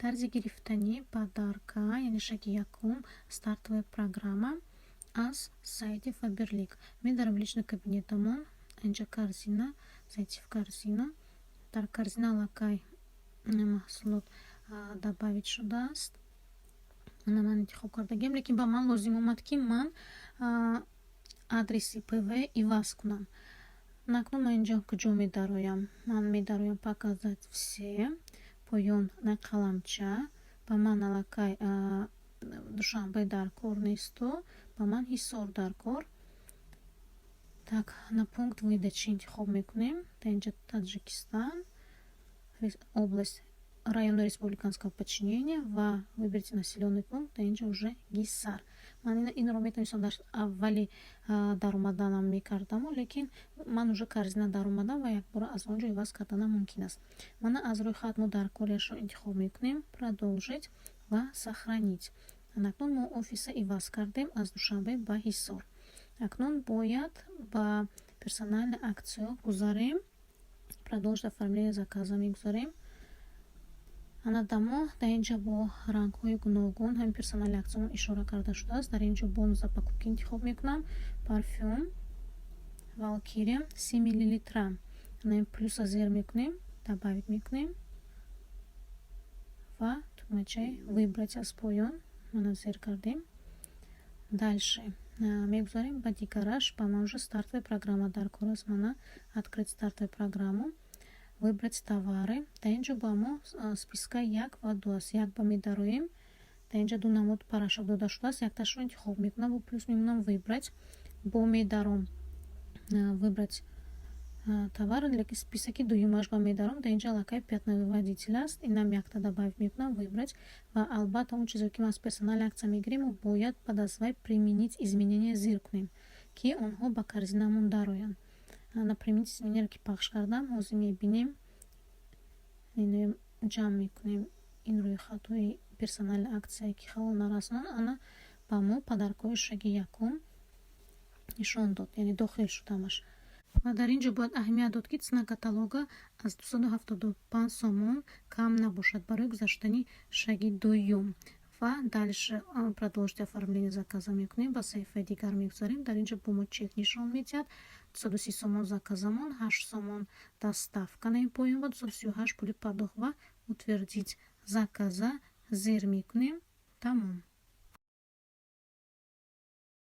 Тарзи гирифтани подарка, яъне шаги якум, стартовая программа аз сайти Фаберлик. Медарам личный кабинетамон, инҷа корзина, зайти в корзину. Дар корзина аллакай маҳсулот добавить шудааст. Ана, ман интихоб кардагиам, лекин ба ман лозим омад, ки ман адреси ПВ иваз кунам. Акнун ман инҷо куҷо медароям? Ман медароям «Показать все», поён на қаламча. Ба ман аллакай Душанбе дар кор несту, ба ман Ҳисор дар кор. Так, на пункт выдачи интихоб мекунем. Дар инҷа Таджикистан, область, районы республиканского подчинения ва выберите населенный пункт, дар инҷа уже Гиссар. Ман инро метавонистам дар аввали даромаданам мекардаму, лекин ман уже корзина даромадам ва якбора аз он ҷо иваз карданам мумкин аст. Мана, аз рӯйхат мо дар корияшро интихоб мекунем, продолжить ва сохранить. Акнун мо офиса иваз кардем аз Душанбе ба Ҳисор. Акнун бояд ба персональный акция гузарем, продолжить оформление заказа мегузарем. Ана, дамо дар инҷа бо рангҳои гуногун ҳамин персональный акциямон ишора карда шудааст. Дар инҷо бонус за покупки интихоб мекунам, парфюм Валкирия 30 миллилитра. Ана, ин плюса зер мекунем, добавить мекунем ва тугмачаи «Выбрать» аз поён мана зер кардем. Дальше мегузарем ба дигараш. Ба ман уже стартовая программа дар кор аст. Мана, открыть стартовую программу, выбрать товары. Дар инҷо ба мо списка як ва ду аст. Як ба медароем. Дар инҷа ду намуд порошок дода шудааст, якташро интихоб мекунам, бо плюс мемонам, выбрать, бо медаром выбрать товар, лекин списоки дуюмаш ба медаром. Дар инҷа аллакай пятновыводитель аст, инам якта добавить мекунам, выбрать. Ва албатта, он чизе, ки мо аз персональная акция мегирем, мо бояд баъд аз вай применить изменения зер кунем, ки онҳо ба корзинамон дароянд. На применить изменения ки пахш кардам, ҳозир мебинем, ҷамъ мекунем ин рӯйхатҳои персональная акция, ки халал нарасонанд. Ана, ба мо подаркҳои шаги якум нишон дод, яъне дохил шуд ҳамаш. Ва дар ин ҷо бояд аҳамият дод, ки цена каталога аз 275 сомон кам набошад барои гузаштани шаги дуюм. Ва дальше продолжить оформление заказа мекунем, ба саҳифаи дигар мегузарем. Дар ин ҷо бо мо чек нишон медиҳад: 230 сомон заказамон, 8 сомон доставка на ин поён ва 238 пули пардохт ва утвердить заказа зер мекунем. Тамом.